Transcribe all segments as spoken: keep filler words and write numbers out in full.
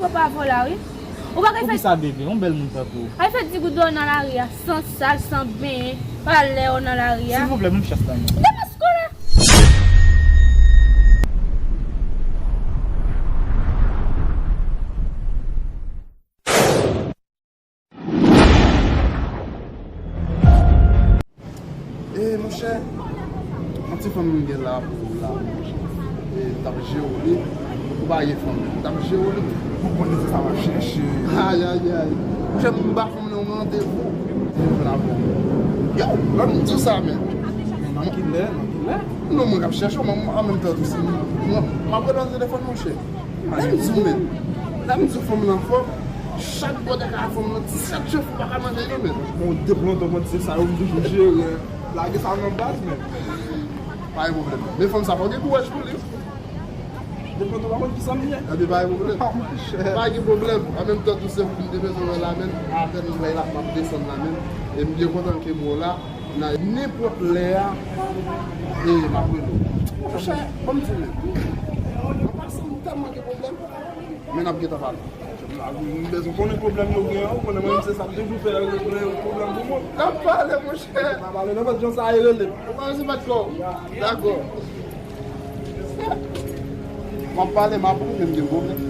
Ou pa vo la, wi. Ou pa ka fè. Poukisa, bebe? Yon bèl moun tankou w. Ay fè di goud dlo nan lari a, san sal, san benyen, pa lè w nan lari a. Silvouplè, ban m chans la, non. Depans kola! E, monchè, yon ti fanm m gen la pou ou la, monchè. E, m t ap jere w li. Ou pa ye fanm nan. M t ap jere w li. Ou konnen se sa w ap chèche. Ay, ay, ay. Monchè, m ba fanm nan yon randevou. Yo, lè m di w sa, men. Men nan kilè, nan kilè? Non, mwen k ap chèche w, men an menm tan tou, si mwen, m ap rele nan telefòn, monchè. Lè m di w, men, lè m di w fanm nan fò, chak bòdè kay fanm nan, ti sèt chèf ou pa ka manje yo, men. Bon, deplante mwen, se sa yo m toujou jere. Lage sa nan baz, men. Pa gen pwoblèm. Men fanm sa, fò gen kouraj pou li. Deplante pa konn kisa m ye. Epi pa gen pwoblèm. Ah, monchè. Pa gen pwoblèm. An menm tan tou, se ou m te bezwen wè la, men. Atè m wè la, m ap desann la, men. E m byen kontan ke m wè w la. Nan nenpòt lè a, e m ap rele w. Monchè, ban m di w, men. An pasan, m tèlman gen pwoblèm. Men n ap gentan pale. M bezwen konnen pwoblèm yo gen an, ou konnen mwen menm se sa m toujou fè, regle pwoblèm pou moun. N ap pale, monchè. N ap pale, nenpòt jan sa ye rele m. Ou pa resi bat kò w. Dakò. M ap pale, m ap rele, m gen pwoblèm.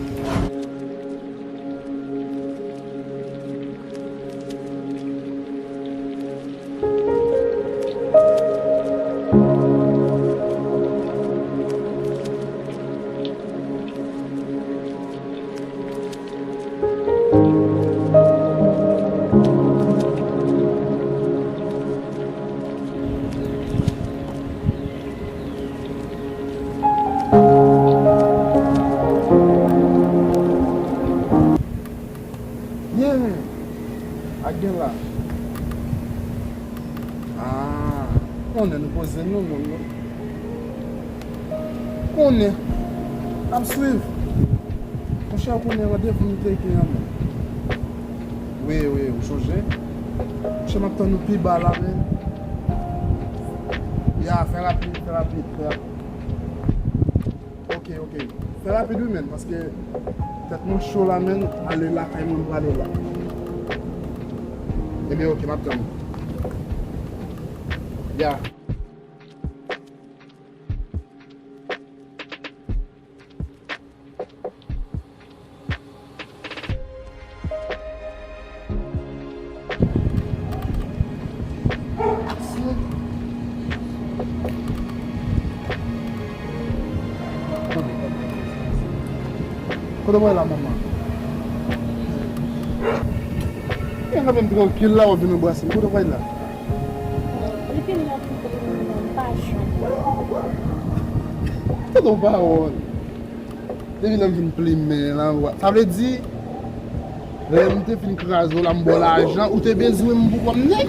Byen, ak gen la. Ah, konnen nou poze nou, moun nou. Konnen. N ap swiv. Monchè, ou konnen randevou nou te gen an, men. Wi, wi, ou chonje? Monchè, m ap tann ou pi ba la, men. Ya, fè rapid, fè rapid, fè rapid. Ok, ok. Fè rapid wi, men, paske tèt mwen cho la, men. Ale lakay mwen, m prale la. Ebyen, ok, m ap tann ou. Ya. Kote mwen la, manman? Gen nan menm trankil la, w ap vin anbrase m. Kote mwen la? Depi m nan foutre m nan, m pa janm. Tande yon pawòl. Depi lè m vin plimen lan, sa vle di, lè m te fin kraze w la, m ba w lajan, ou te bezwen m pou kòm nèg?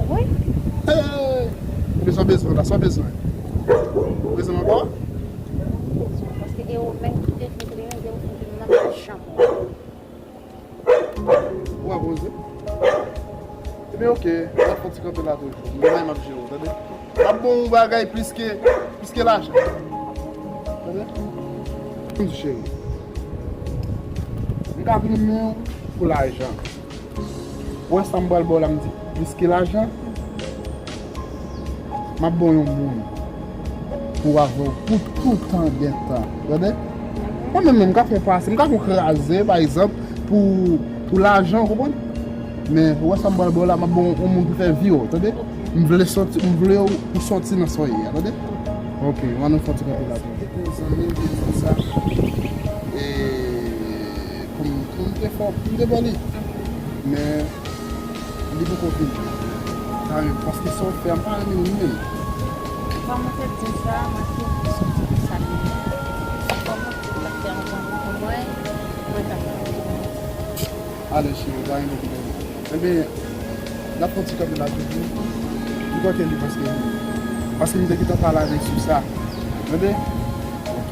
Wi. Hey! Ebyen, sa w bezwen la, sa w bezwen? Ou bezwen m ankò? Paske e ou menm ki te vin plimen, depi ou fin plimen lan, m pa janm wè w. Ou pa poze? Ebyen, ok, m ap fè yon ti kanpe la toujou. M gen bagay m ap jere w, tande? M ap ba w yon bagay plis ke, plis ke lajan. Tande? M di cheri, m ka plimen w pou lajan. Ou wè sa m pral ba w la, m di plis ke lajan. M ap ba w yon moun pou w avè w pou toutan dètan. Tande? Mwen menm, menm, m ka fè pase, m ka fè w kraze, pa egzanp, pou, pou lajan, ou konprann? Men, ou wè sa m pral ba w la, m ap ba w yon moun pou fè vi w, tande? M vle sòti, m vle w pou sòti nan sa w ye a, tande? Ok, ann nou fè yon ti kanpe la. Te gen yon zanmi m te di m sa. E, pou m, pou m te fè, pou m te ba li. Men, li poko vini. Sa menm, paske sa w fè a, m pa renmen li menm. Kòman w te di sa, m ap te soti pou sa li menm. Kòman w te la fè yon zanmi pou mwen, mwen ta fè yon zanmi. Alèz, cheri, pa gen pwoblèm. Enben, n ap fè yon ti kanpe la toujou. M konte li paske, paske m te gentan pale avèk sou sa. Tande? Ok.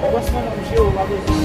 Bòs mwen nan mouche, ou pa bezwen.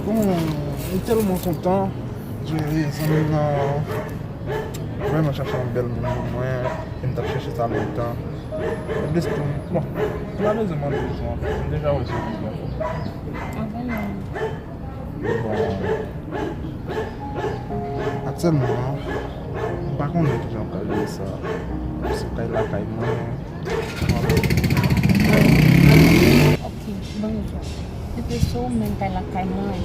Bon, m tèlman kontan. Jere zanmi m nan vrèman chache yon bèl moun pou mwen. E m t ap chèche sa lontan. Epi tou, bon, m pa bezwen mande l, m deja wè sou Facebook. Bon, aktyèlman, m pa konnen kijan m pral jere sa. Se kay lakay mwen. Ok, ban m di w. Se te sou menm kay lakay mwen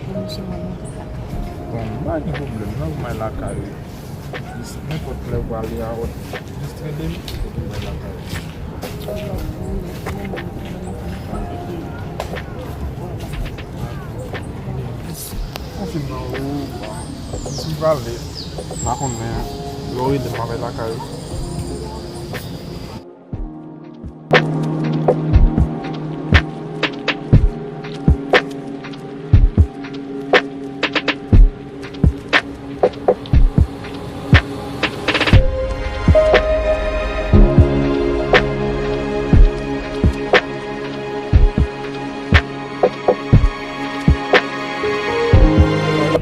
pou misye mwen monte lakay. Bon, m pa gen pwoblèm, nan m al lakay ou. Jis nenpòt lè ou prale a, ou jis rele m, ou vin bay lakay ou. Konfime nan ou, si m prale, m pa konnen, lè w rele m, m a bay lakay ou.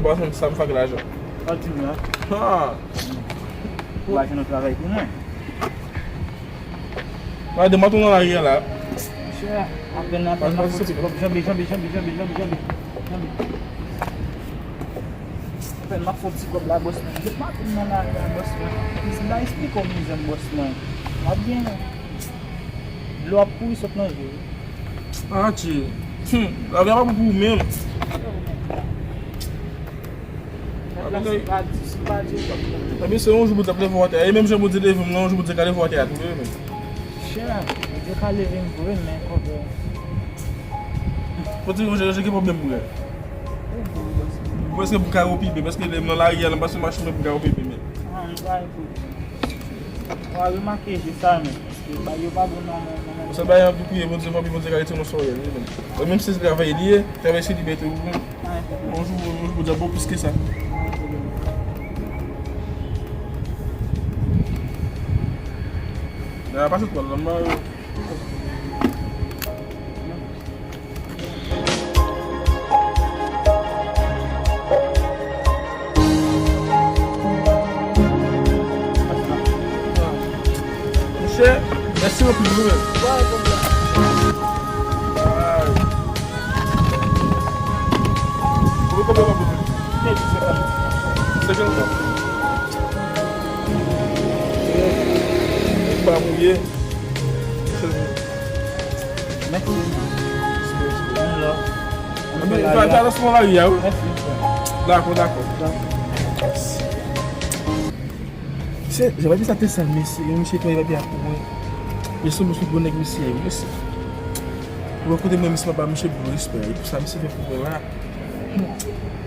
Bòs mwen, sa m fè ak lajan? An, di m la. Ah. Ou pa jwenn yon travay pou mwen? Madanm, mwen tou nan lari a la. Monchè, apèn, apèn m ap fè yon ti kòb. Janbe, janbe, janbe. Apèn m ap fè yon ti kòb la, bòs mwen. Met madanm nan lari a, bòs mwen. M la eksplike w mizè m, bòs mwen. M ap gen dlo ap kouri sot nan je. Ah, tchè. Hmm, lavi a pa bon pou ou menm. Ebyen, se yon jou pou t ap leve w atè. E menm jan Bondye leve m nan, yon jou Bondye ka leve w atè a tou, wi, men. Chè, Bondye ka leve m vre, men kòmè. Fò di, Bondye, Bondye gen pwoblèm pou mwen. Prèske pou kay ou pi byen, paske lè m nan lari a, nan pase machin mwen pou kay ou pi byen, men. Ah, m pa ekou. Ou a remake je sa, men. Paske bagay yo pa bon nan, nan, nan, nan. Sa bagay an tou priye Bondye, fò Bondye ka retire w nan sa w ye, wi, men. Menm si se travay li ye, travay se libète ou, men. Yon jou, yon jou, Bondye ap ba w plis ke sa. Nan pase twal la, m ba yo. Monchè, mèsi anpil, wi, men. Konbyen, konbyen w ap pote? Senkant frank. Ou pa mouye. Mèsi. Ann fè atansyon nan lari a, wi. Mèsi, frè. Dakò, dakò. Dakò. Mesye, jan papye sa te sal, mesye. Yon mesye touye papye a pou mwen. Mesye, mesye, bon nèg, mesye, mesye. Ou kote mwen, mesye, papa, mesye, bon respè. E pou sa, mesye fè pou mwen la.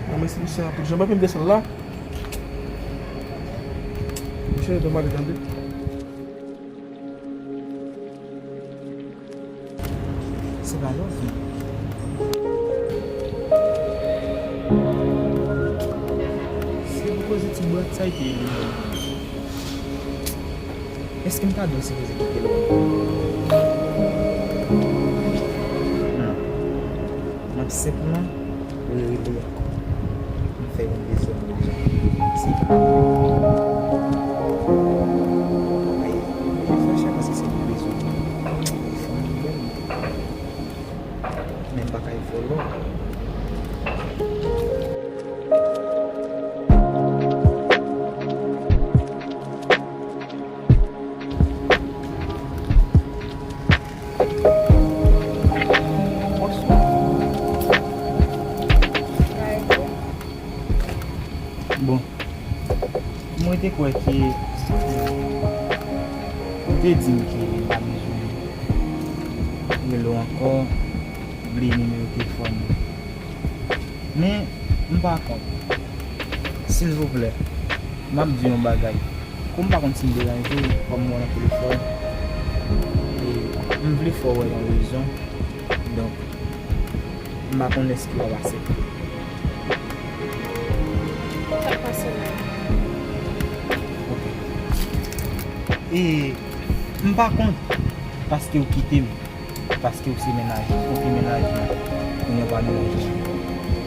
Bon, mesye, mesye, anpil. Jan papye m te sal la. Mesye, nou male tande. Se pa love, non. Se pou koze ti bwat sa ki ye li menm. Èske m ta dwe sipoze kite l? Non. M ap senpman rele a. M fè yon bezwen m deja. Se pa. Ay, m oblije fè chè paske se pou bezwen. Fò m bèl. Men m pa kay vòlò. Bon, mwen te kwè ke ou te di m ke m pa bezwen rele w ankò, bliye nimewo telefòn ou. Men, m pa kont. Silvouplè, m ap di yon bagay. Kòm m pa konn si m deranje w, kòm m wè w nan telefòn, e m vle fè w wè yon rezon. Donk, m pa konn èske w ap aksepte. Sa k pase la? Ok. E m pa konn, paske w kite m, paske w se mennaj, ou te mennaj mwen, kounye a w pa mennaj mwen.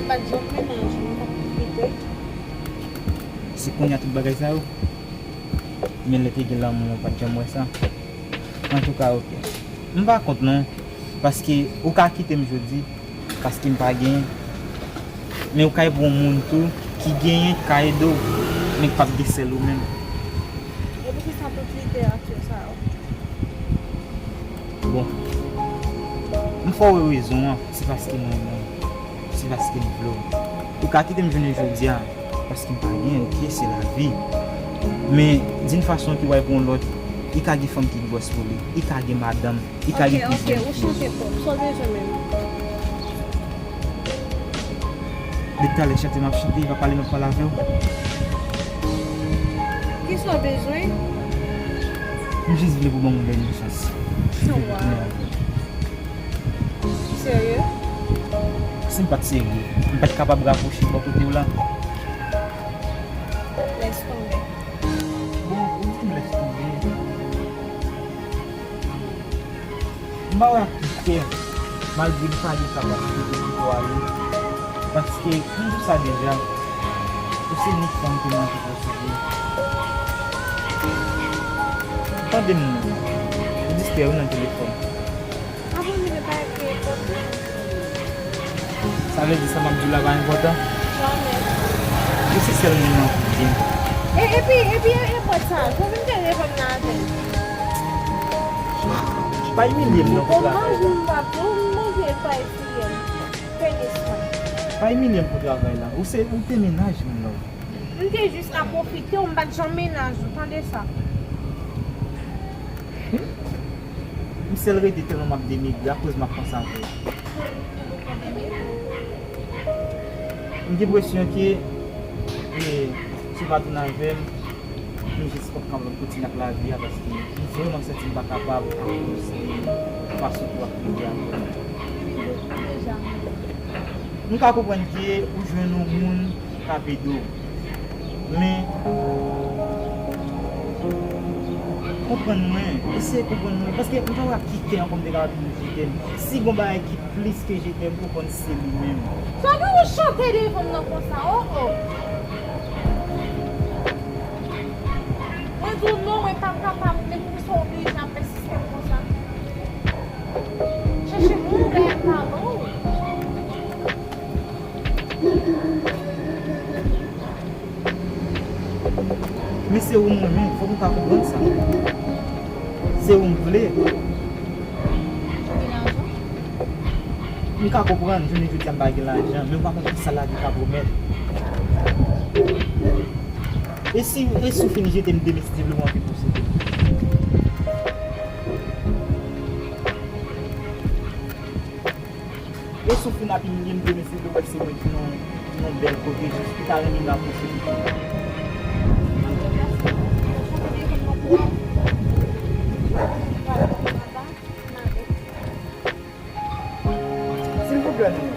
M pa t janm mennaj ou, m pa t kite. Se kounye a tout bagay sa yo? Men lè te gen lanmou, ou pa t janm wè sa? Antouka, ok. M pa kont non, paske ou ka kite m jodi, paske m pa genyen. Men ou ka pran yon moun tou ki genyen, ki ka ede w, men k p ap gen sèl ou menm. E poukisa tout literati sa yo? Bon. M fè w wè rezon an, se paske m renmen w. Se paske m vle w. Ou ka kite m jounen jodi a, paske m pa gen, ok, se lavi. Men, d'une façon ki w al pran yon lòt, li ka gen fanm ki gwòs pou li, li ka gen madanm, li ka gen kouzin. Ok, ok, ou chante twòp. Sa w bezwen menm? Depi talè chante m ap chante, li pa pale m ap pale avè w. Kisa w bezwen? M jis vle pou w ban m yon dènye chans. Silvouplè. Serye? Si m pa t serye, m pa t kapab rapwoche bò kote w la. Lès tonbe. Bon, ou di m lès tonbe. M ba w ak tout kè, malgre m pa gen kapasite pou kite w ale. Paske, m di w sa deja, ou se inik fanm ke mwen te posede. Tande m non, ou distrè wi nan telefòn. Abòne, men pa ekri epòt la. Sa vle di sa m ap di w la pa enpòtan? Jamè. Ou se sèl moun nan ki gen. E, epi, epi, e, epòt sa, fò vin te reponn nan apèl. Pa imilye m non pou travay la. Ou pa imilye m pou travay la. Ou se, ou te mennaj m non. M te jis ka pwofite w, m pa t janm mennaj ou, tande sa. M sèl rete tèlman m ap demigre akoz m ap panse avè w. M gen enpresyon ke, e, si w pa tounen avè m, nou jis p ap kapab kontinye ak lavi a, paske m vrèman santi m pa kapab akoz de fason ke w ap trete avè m. M ka konprann ke ou jwenn yon moun k ap ede w. Men, konprann mwen, eseye konprann mwen, paske m pa wè ak ki kè ankò m te kapab di w je t'aime. Si gon bagay ki plis ke je t'aime, ou konn se li menm. Sa gen ou chante devan m nan konsa, oh, oh. Mwen di w non, mwen pa kapab, men poukisa w oblije ap pèsiste konsa? Chèche moun bagay pa bon. Men se ou m renmen, fòk ou ka konprann sa. Se ou m vle. M ka konprann, jounen jodi a m pa gen lajan, men m pa konn kisa lavi ka pwomèt. E si, e si w fin jete m demen, si Dye vle, ou anvi posede m? E si w fin ap imilye m demen, si Dye vle, se mwen ki nan yon bèl kote, jis ou ta renmen rapwoche m. Silvouplè, non.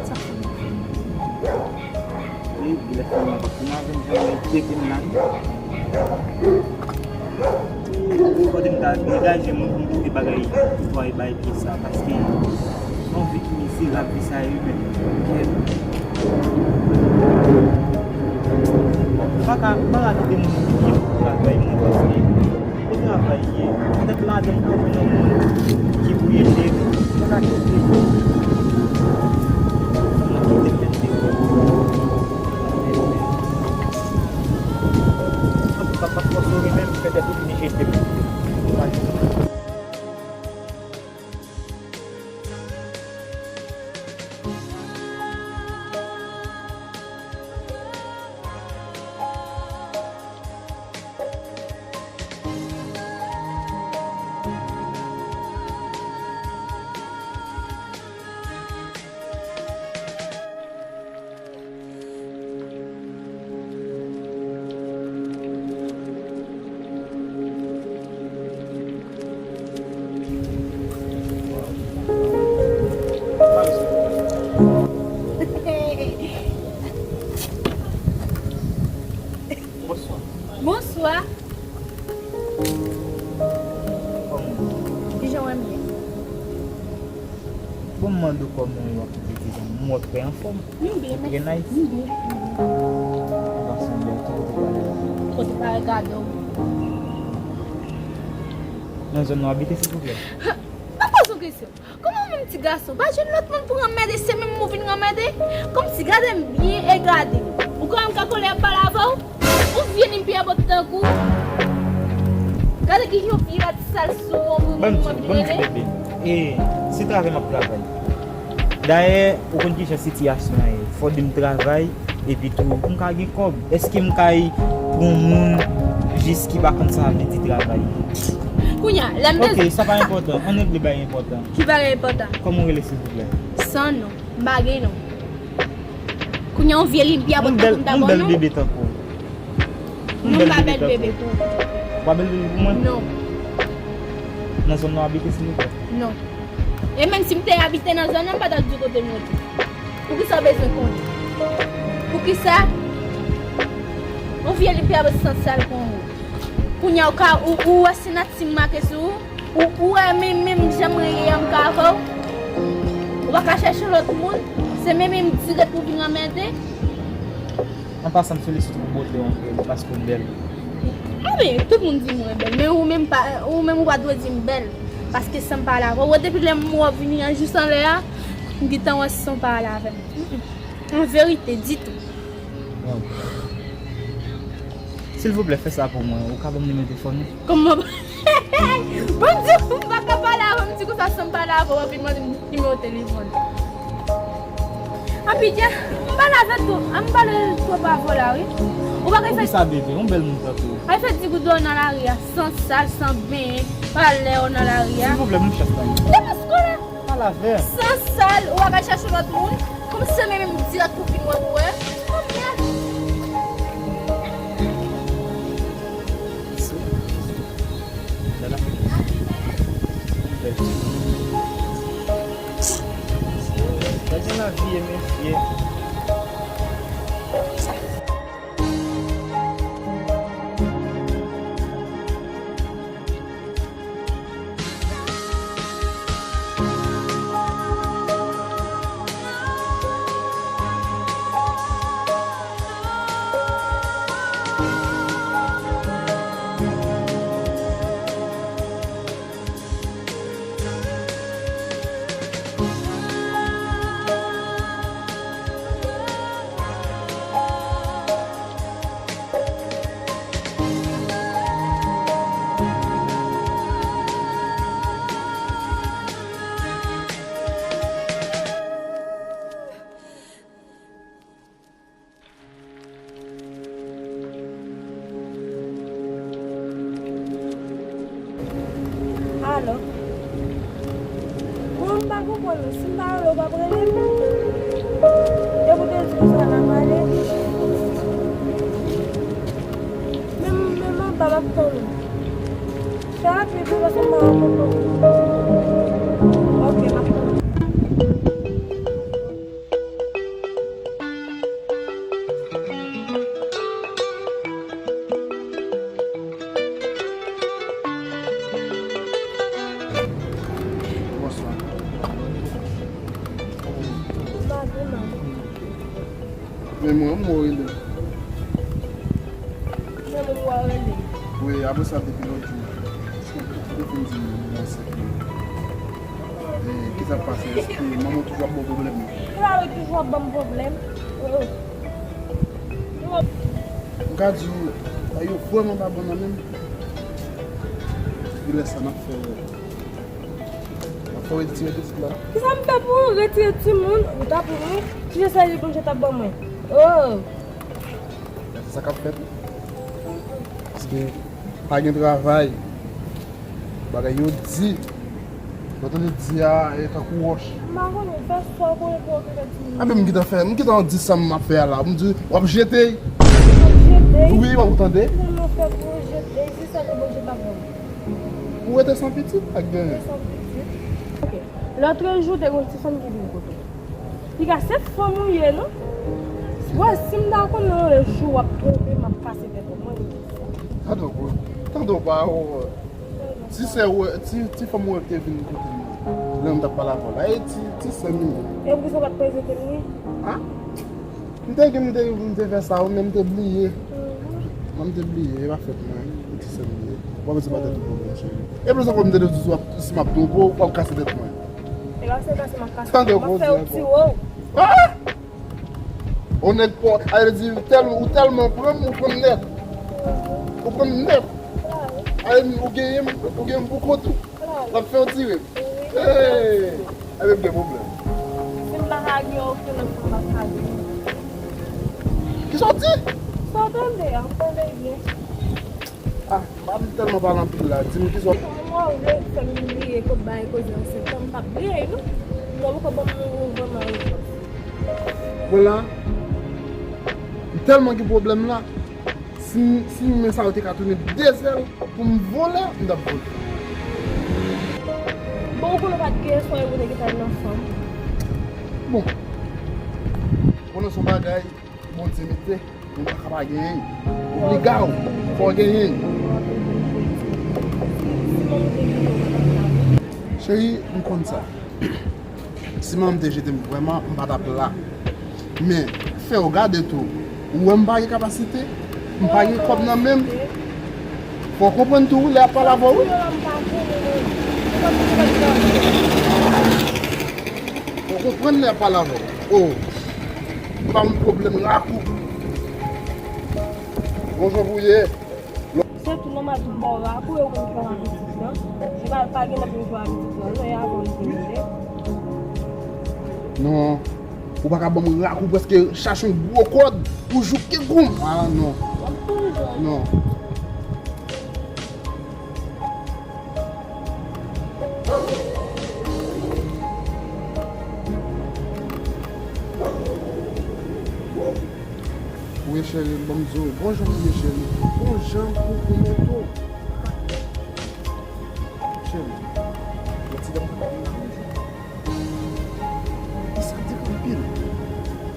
Sa fè m fè m. Wi, lè fè m ap ap avè m, jan mwen trete m la, wi. Kote m ta degaje mwen pou m kite bagay netwaye bay pye sa, paske yon vi ki mizerab, vi sa yo, men kèt. M pa ka, m pa ka kite moun ki travay mwen, paske Ou travay ye. Petèt ladan m ka jwenn yon moun ki pou ede m. Mwen ka kite. Mwen mande w kòman w ap rete zanmi m, m wè w trè anfòm. M byen, mèsi. Trè nice. M byen. Ou pa sanble tout kote w pale. Kote w pale gade w. Nan zòn nan w abite, silvouplè? Ha! Pa poze yon kesyon. Kòman ou menm ti gason? Pa jwenn lòt moun pou ranmède, se menm ou vin ranmède? Kòmsi gade m byen e gade m. Ou kwè m ka kole ap pale avè w? Ou vye limpyabòt tankou. Gade ki yon vye rat sal sou yon moun. Ban m di, ban m di bebe. E, se travay m ap travay. Dayè, ou konn kijan sitiyasyon an ye. Fò de m travay, epi tou, pou m ka gen kòb. Èske m kay pran moun jis ki pa konn sa vle di travay? Kounye a, lè m Ok, sa pa enpòtan. Ann regle bagay enpòtan. Ki bagay enpòtan? Kòman w rele, silvouplè? San non. M pa gen non. Kounye a yon vye limpyabòt tankou m ta ba w non. Yon bèl bebe tankou w. Non, m pa bèl bebe pou ou. Ou pa bèl bebe pou mwen? Non. Nan zòn nan w abite, silvouplè? Non. E menm si m te abite nan zòn nan, m pa t ap di w kote m rete. Poukisa w bezwen konnen? Poukisa? Yon vye limpyabòt san sal kon ou. Kounye a ou ka, ou, ou wè sinati m make sou ou? Ou, ou wè menm, menm jan mwen ye a m ka avè w? Ou pa ka chèche lòt moun? Se menm menm dirèk ou vin anmède? An pasan, m felisite w pou bote w anpil, paske w bèl. A men, tout moun di mwen bèl, men ou menm pa, ou menm ou pa dwe di m bèl, paske san m pale avè w, depi lè m wè w vini an jis anlè a, m gentan wè san w pale avè m. Mm, mm. An verite, ditou. Bon. Silvouplè, fè sa pou mwen. Ou ka ban m nimewo telefòn ou? Kòman? Bon, di m pa ka pale avè w, m di konsa san m pale avè w, w ap vin mande m nimewo telefòn. Abidjan, m pale avè w tou, m pale twòp avè w la, wi. Ou pa ka fè. Poukisa, bebe? Yon bèl moun tankou w. Ay fè di goud dèyè w nan lari a, san sal, san benyen, pa lè w nan lari a. Silvouplè, ban m chans la. Depans kola. Pale avè m. San sal, ou pa ka chache lòt moun. Kòmsi se menm dirèk pou vin wè pou wè. Oh, mèd. Gade lavi e mesye. Alo. Mwen, m pa konprann ou. Si m pa rele w, w p ap rele m? Depi w te di m sa, n ap pale. Men, men m anba, m ap tann ou. Fè rapid wi, paske m pa wè kòman. Ok, m ap tann ou. Bonswa. Maten, maten. Men mwen, mwen rele. Men mwen, mwen rele. Wi, apre sa, depi lòt jou, ou fin di m nan sèk mwen. E, ki sa k pase? Èske manman w toujou ap ba w pwoblèm? Ki sa yo toujou ap ban m pwoblèm? Oh, oh. M ka di w, bagay yo vrèman pa bon nan men m. Depi lè sa, n ap fè, n ap fè w retire pitit la. Ki sa m fè pou ou retire timoun? Ou ta pou mwen? Ki jan sa ye Bondye t ap ban mwen? Oh! Se sa k ap fèt. Paske pa gen travay. Bagay yo di. Lè w tande di a, e tankou wòch. M pa konnen, fè sa w konnen pou w okipe timoun. Anben m gentan fè, m gentan di sa m ap fè a la. M di, w ap jete. W ap jete? Wi, w ap tande. Kòman fè pou w jete? Di sa ke Bondye pa bon. Ou rete san pitit, ak genyen. Rete san pitit. Ok. Lòtrejou, te gen yon ti fanm ki vin kote w. Piga se fanm ou ye, non? Bon, si m ta konnen yon jou w ap twonpe, m ap kase tèt ou. Mwen, m di sa. Tande w, tande w pa, oh, ti sè ou, ti, ti fanm ou te vin kote m. Lè m t ap pale avè w la, e ti, ti sè m li ye. E pou sa w pa t prezante m li? A? M te gen, m te, m te fè sa, ou menm te bliye. Mhm. Mwen, m te bliye, e pa fòt mwen, e ti sè m li ye. W ap se pa tèt ou pwoblèm, cheri. E plis ankò, m te di w, si m ap twonpe w, w ap kase tèt mwen. E pa se kase m ap kase, m ap fè w tire w. A! Yon nèg pa, a vle di, tèl, ou tèlman pran m, ou pran m nèt. Ou pran m nèt. A vle di, ou genyen m, ou genyen m pou kont ou. L ap fè w tire m. Hey! Ebyen, m gen pwoblèm. Si m pa ka gen okenn lòt fanm, m ap ka gen. Kisa w di? Sa w tande a, m tande byen. A, m pa vin tèlman pale anpil la. Di m kisa w... Kòman w vle fè m bliye kot bagay koze ansent lan? M p ap bliye l non. Ou poko ban m yon vrèman repons. Vwala. M tèlman gen pwoblèm la. Si, si men sa yo te ka tounen de zèl pou m vole, m t ap vole. Bon, ou konnen w pa t gen espwa pou te gentan nan fanm. Bon. Konnen se yon bagay Bondye mete, ou pa ka pa genyen. Obliga w, fò w genyen. Cheri, m konn sa. Si manman m te jete m vrèman, m pa t ap la. Men, fè w gade tou. Ou wè m pa gen kapasite, m pa gen kòb nan men m. Fò w konprann tou, wi, lè y ap pale avè w, wi. Fò w konprann lè y ap pale avè w. O, m pa yon pwoblèm lakou. Bonjou pou w ye. Se tou nòmal tout bò rakou yo konn fè apitit lan. Se pa, pa gen lòt moun fè apitit lan non, e avè w li te mete. Non, ou pa ka ban m rakou, prèske chache yon gwo kòd pou jouke kou m. A non. W ap toujou. Non. Wi, cheri, ban m di w, bon jan pou ye, cheri. Bon jan pou ou menm tou. Cheri, yon ti dam sa pa vin la, bonjou. Li sadik anpil.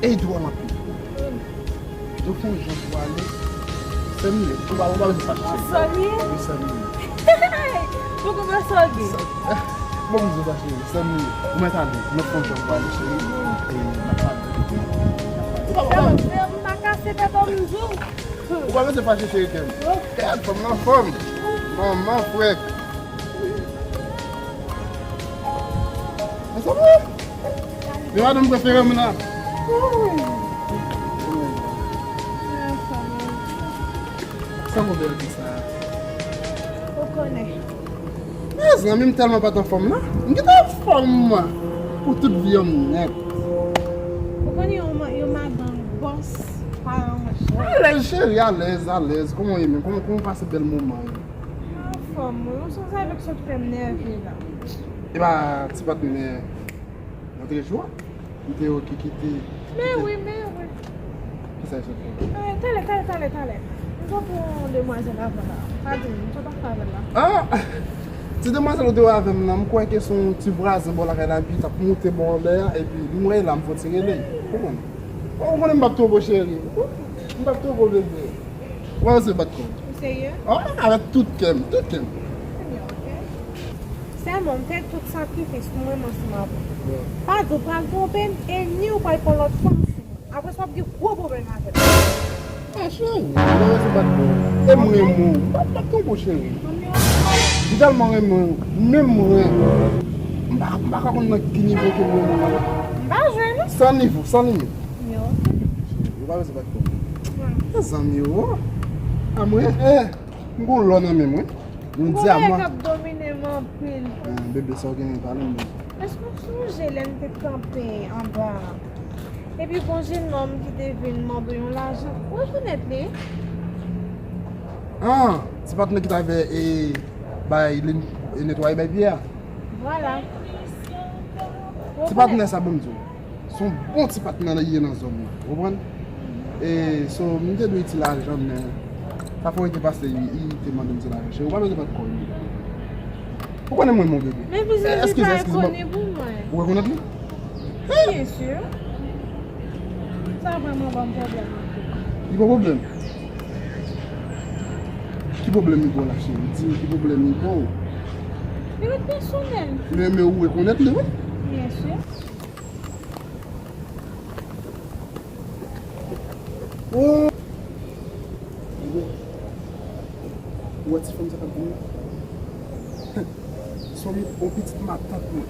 E dwòl anpil. Pito fè yon jan pou ale. Sè m li ye. Ou pa, ou pa bezwen fache, cheri. Sè w li ye? Wi, sè m li ye. Poko pa sa w gen. Bon, m di w sa, cheri. Sè m li ye. Ou mèt ale. Nou fè yon jan pou ale, cheri. E n ap pale. Ou pa, ou pa, m pa kase tèt w, m di w. Ou pa bezwen fache, cheri, kè m. Kè m, fanm nan fanm. Manman frèk. Mezanmi! Men madanm prefere m la. Sa move di sa. Ou konnen. Mezanmi, m tèlman pa t anfòm la. M gentan anfòm pou tout vi an m nèt. Ou konnen yon ma-, yon madanm bòs pa yon jwèt. Alèz, cheri, alèz, alèz. Kòman w ye menm? Kòman, kòman w pase bèl moman yo? Anfòm, wi. Ou sanzave k sot fè m nève la. E pa ti patnè antre jou a? Li te yo ki kite. Men wi, men wi. Kisa li sot fè? Eh, talè, talè, talè, talè. M sot pran yon demwazèl avan la. Pa di m, m sot anfè avè l la. Ah! Ti demwazèl ou te wè avè m nan, m kwè ke se yon ti vwazen bò lakay la, epi l t ap moute bò anlè a, epi m wè l la, m fè yon ti rele. Ou konprann? Ou konnen m p ap twonpe w, cheri. M p ap twonpe w, bebe. Ou pa bezwen bat kò w. Ou serye? Ah, avèk tout kè m, tout kè m. Ebyen, oke. Sèlman, m fè tout sakrifis pou mwen, m ansanm avè w. Wi. Pa di w pral twonpe m, e ni w pral pran lòt fanm sou mwen. Apre sa, w ap gen gwo pwoblèm avè m. Ah, cheri, ou pa bezwen bat kò w. E m renmen w. M p ap, m p ap twonpe w, cheri. M tèlman renmen w, menm mwen, m pa, m pa ka konn nan ki nivo ke m renmen w. M pa jwe, non. San nivo, san limit. Yo. Ou pa bezwen bat kò w. Mezanmi, o. A mwen, eh, m gon lò nan men mwen. Yon dyaman. Gon bagay k ap domine m anpil. Ah, bebe, sa w genyen, pale m, bebe. Èske w sonje lè n te kanpe anba a? Epi gon jennonm ki te vin mande w yon lajan. Ou rekonèt li? Ah, ti patnè ki t avè, e, bay, li, e, netwaye bay pyè a. Vwala. Ti patnè sa, ban m di w. Se yon bon ti patnè li ye nan zòn nan, ou konprann? E, so, m te dwe itil lajan, men sa fè w rete pase, li, li te mande m ti lajan. Cheri, ou pa bezwen bat kò w. Ou konnen mwen, mon bebe. Men vizaj li pa enkoni pou mwen. Ou rekonèt li? Byen si. Sa vrèman ban m pwoblèm anpil. Li pa pwoblèm? Ki pwoblèm li ba w la, cheri? Di m ki pwoblèm li ba w. Li ret pèsonèl. Men, men ou rekonèt li, wi. Byen si. Oh! Ou wè ti fanm sa k ap vini? Se yon pitit matant mwen.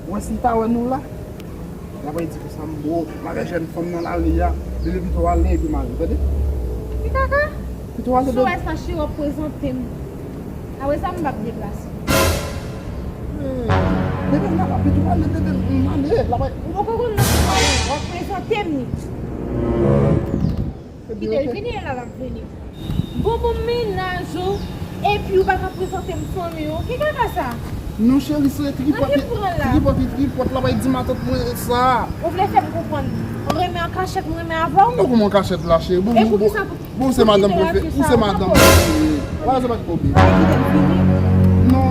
Ou wè si l ta wè nou la, l ap di konsa m bo, m avè jèn fanm nan lari a, li di pito w ale epi m ale, tande? Ki kaka? Pito w ale. Si w wè sa, cheri, w ap prezante m. Apre sa, m p ap deplase. Bebe, m pa pito w ale, bebe, m ale, l ap. Ou poko konn nan ki w ap prezante m li. Kite l vini, la l ap vini. Bon, bon, mennaj ou, epi ou pa ka prezante m fanmi ou. Ki kaka sa? Non, cheri, se tripòt, tripòt, tripòt, l ap di matant mwen sa. Ou vle fè m konprann ou renmen an kachèt, m renmen avè w? Non, kòman an kachèt la, cheri? Bon, e poukisa pou, bon, se madanm mwen, ou se madanm mwen. Wala, se pa ti kopi. Kite l vini. Non,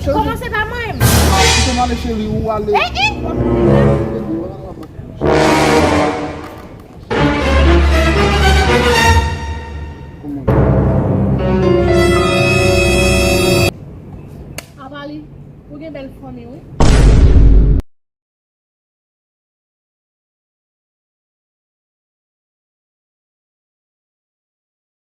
cheri. Kòmanse pa mwen menm. Kite m ale, cheri, ou ale. Eh, eh! Apa li, ou gen bèl fanmi, wi.